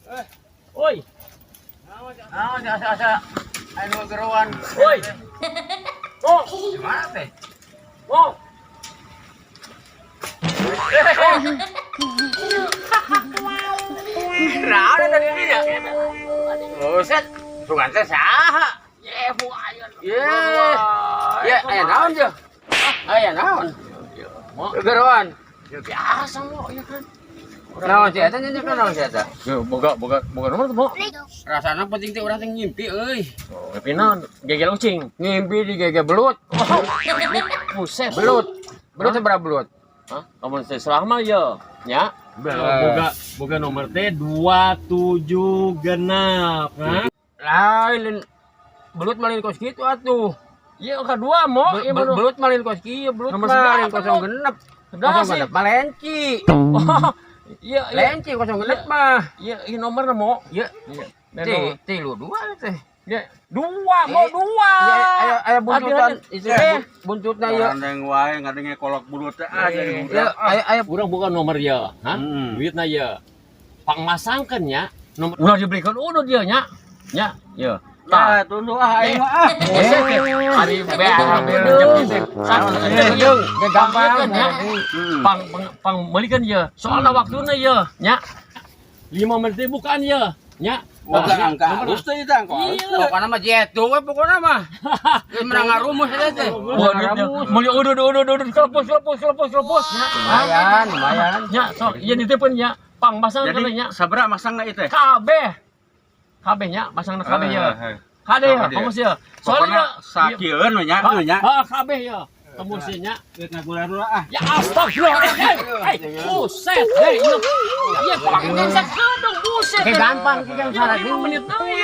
Oi, Ah, asa asa anu geroan. Oi. Oh, Gimana teh? Oh. Nah, tadi ini ya. Buset, sugan teh saha? Ye, bu aya. Ye. Ya, aya naon je? Aya naon? Mo, Geroan. ya biasa mo, ya kan. Naon sih eta nya kan naon sih eta? Ya, boga boga boga nomor tuh, mo. Rasana penting teh urang teh ngimpi euy. Oh, ngimpi naon? Gegel ucing. Ngimpi di gege belut. Buset. Belut. Belut seberapa belut? Hah? Kamu seserah mah ya. Ya. Boga boga nomor teh 27 genap. Nah. Lain belut malin kos kitu atuh. Iya, angka dua mo. Iya, Belut malin kos kieu, belut Nomor malin seberapa, kosong belut? genep. Sebelas Kosong sih. genep mah lenci. Oh, iya, iya. Lenci kosong genep mah. Iya, iya nomor mo. Ya, Iya. teh tilu dua teh. Ya, dua, mau Eh, dua. Ya, aya aya buntutan Hati-hati. itu Eh. buntutna ya. Ngarandeng wae ngadenge kolok belut teh ah jadi Ya, budak. aya aya Urang bukan nomor ya, hah? Hmm. Duitna ya. Pangmasangkeun nya. Nomor ulah diberikan udah dia nya. Nya, ya. Nah, tunduk ah aing mah ah. Buset, ari beak rezeki teh. Jeung, ge gampang ya. Hmm. Pang pang pang meulikeun ye. Soalna waktuna ye, nya. 5 menit teh bukaan ye, nya. Boga angka Nomor- halus teh itu angka halus. Iya. Pokokna mah jetu we pokokna mah. Geus menang ngarumus eta teh. Wah, duitnya. Meuli udud udud udud kelepus kelepus kelepus kelepus nya. Lumayan, lumayan. Nya, sok ieu nitipkeun nya. Pang masang Jadi nya. sabaraha masangna ieu teh? Kabeh. Kabeh nya, masangna kabeh ya. Kade ya, Kabeh. kamu sih ya. Soalnya Soalnya sakieun we nya we nya. Ah, kabeh ya. Kamu sih nya. Geus ngagula ah. Ya astagfirullah. Eh, eh, buset. Hei, iya. Iya, pakai sakedeng buset. Oke, gampang, ki kan Ya, salah 5 menit deui.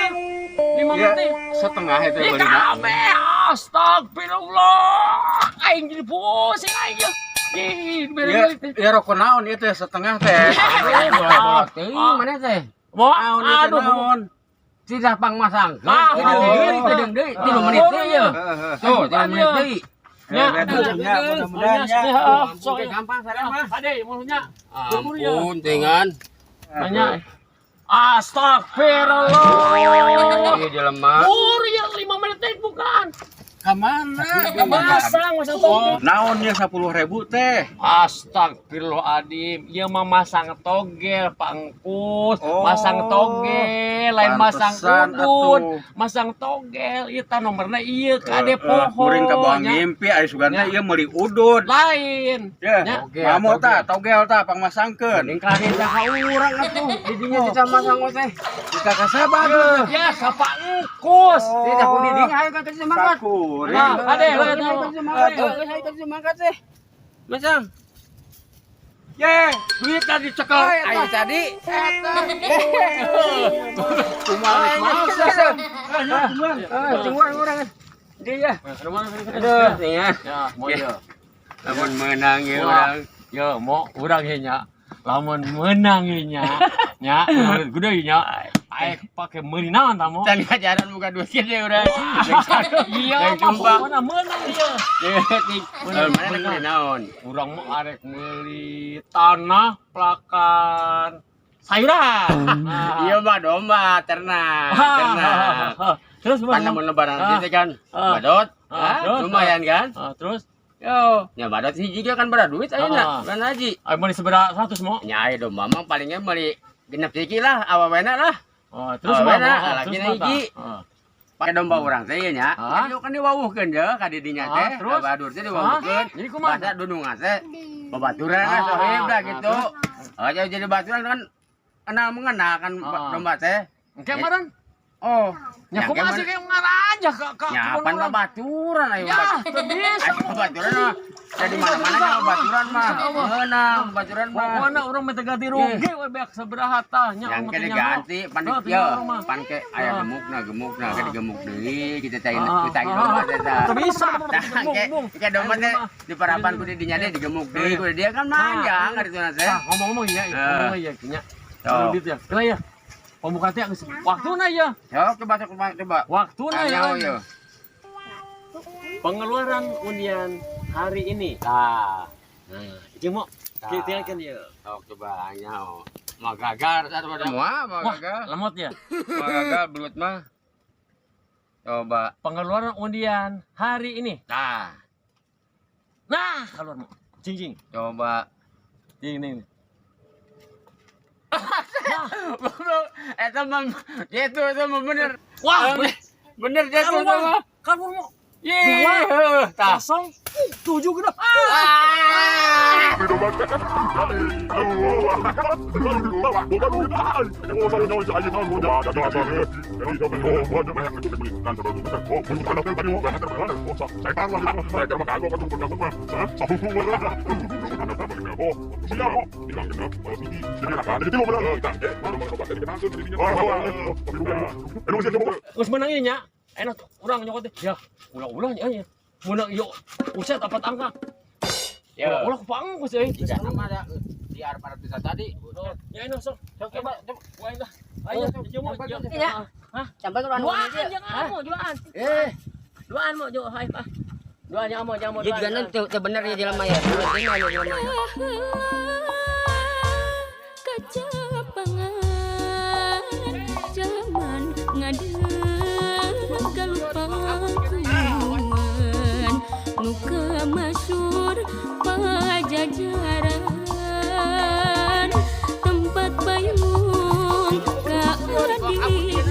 5 Ya, menit. setengah itu Ya beulina. kabeh, astagfirullah. Aing jadi pusing aing ya. Ih, Ya, bere ya rokok naon ieu teh setengah teh. Bolak teuing mana teh? Mau, Naon ieu teh aduh. naon? Tidak pang masang. Ah, Deung deui, deung deui, 3 menit deui ya. Heeh. Tuh, 3 menit deui. Ya, Ya, mudah-mudahan ya. Sok Oke, gampang sareng mah. Ade, maksudnya. Buru-buru ya. Ampun, tingan. Banyak. Astagfirullah. Iya jelema. Buru ya 5 menit teh bukan. Ka mana? Masang, masang togel. Naon ya 10.000 teh? Astagfirullahaladzim, ieu mah masang togel, Pak Engkus, Oh, masang togel, lain masang pantesan udud, atuh. Masang togel, ieu tah nomorna ieu kade poho. Kuring kabawa nya. ngimpi ari sugan Nya. teh ieu meuli udud. Lain. Ya, Nya. Oke, mamo togel. ta, togel ta pangmasangkeun. Mending karita ka urang atuh. Di dinya kita masang teh. Kita kasabar. Ya, ka Pak Engkus. Tidak ku di dinya hayu ka semangat. Kuring. Nah, ade, Hayu ade. ka semangat. Hayu ka semangat teh. Masang. Ye, duit tadi cekel. Ayo tadi. Kumaha masa? Ah, cuma urang. Dia. Aduh, tinggal. Ya, mau ya. Lamun menang ya Wah. urang. Ya, mau urang ye nya. Lamun menang ye nya. Nya, menurut gede nya. Aek pake meuli naon ta mo? Can ngajaran buka duit ge urang. Iya, Yang mah tumpah. pokona menang ieu. Menang, menang naon? Urang mah arek meuli tanah pelakan sayuran. Nah. Iya mah domba ternak, ternak. Terus Pan mana? lamun lebaran Ah. gitu kan. Ah. Badot. Ah, Ah, terus? lumayan kan? Ah, terus Yo, nya badot hiji ge kan bara duit Ah. ayeuna, bulan haji. ayo meuli sabaraha 100 mo? Nya aya domba mah palingnya meuli genep siki lah, awawena lah. Oh, terus Ah, mah wena, mo? laki Terus na mah tah? hiji. Ah. Pakai domba urang teh ye nya. Ah. Kan diwawuhkeun je ka di dinya Ah, teh. terus? Badur teh diwawuhkeun. Ah, jadi kumaha? Bahasa dunungan teh babaturan Ah, lah sohib lah ah, gitu. Oh, jadi baturan kan kenal mengenal kan Ah. domba teh. Engke meureun? Oh, Nya kumaha sih kayak ngaraja ka Nya kebon pan urang? babaturan ayo. Ya, teu bisa. Ayo babaturan mah. Jadi mana-mana nya babaturan mah. Meunang babaturan mah. Pokoknya urang minta ganti rugi we beak sabaraha tah nya Yang urang kene teh nyaho. ganti pan Heuh, yo tinggal urang mah. pan ke aya gemukna gemukna ke digemuk deui kita cai Ah, ku cai ah, domba teh tah. Teu bisa. Tah ke ke domba teh di parapan ku di dinya teh digemuk deui ku dia kan manjang ari teh. Tah, ngomong-ngomong ya, Eh. ngomong ya nya. Sok. Duit ya. Kela ya. Pembuka teh geus waktuna ya. Sok coba sok coba coba. Waktuna ya. Tanya yo. Pengeluaran undian hari ini. Tah. Nah, iki mau Tah. kita kan ya. Sok coba nyaho. Mah gagal satu pada. Semua mah Wah, gagal. Lemot ya. Mah gagal belut mah. Coba. Pengeluaran undian hari ini. Nah, Nah, keluar mau. Cing cing. Coba. Cing nih. Eta mah gitu eta mah bener. Wah, Bener gitu keluar eta mah. Keluar mau. Ye, heuh, tah. 0 7 genep. Ah. Geus menang ieu nya. Enak urang nyokot teh. Ya, ulah-ulah nya nya. Menang ieu uset 4 angka. Ya. Ulah-ulah kupang geus euy. Jika nama ada di arep bisa tadi. Ya enak sok. Sok coba, coba. Wah, dah. Ayo, ieu mah. Iya. Hah? Sampai ke ruangan Duaan dia. jangan mau duaan. Eh, Duaan mau jo, hai ah. Duaan jangan mau, jangan mau. Dia juga nanti teu bener ya jelema ya. Bener ya jelema. Kacapangan zaman ngadeg kalupakuan nu kamasyur Pajajaran tempat payung keadilan.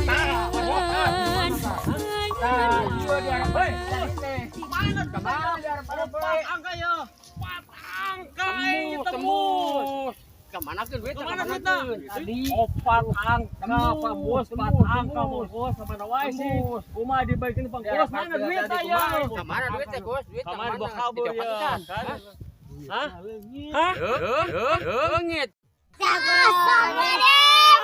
4 angka ya. 4 angka ini tembus. Kemana ke duit? Kemana duitnya? 4 angka, Pak Bos, 4 angka, Pak Bos, kemana wae sih? Kumaha dibalikin Pak Bos, mana duit saya? Kemana duit teh, Bos? Duit Kemana dibawa kabur ya? Hah? Hah? Leungit. Assalamualaikum.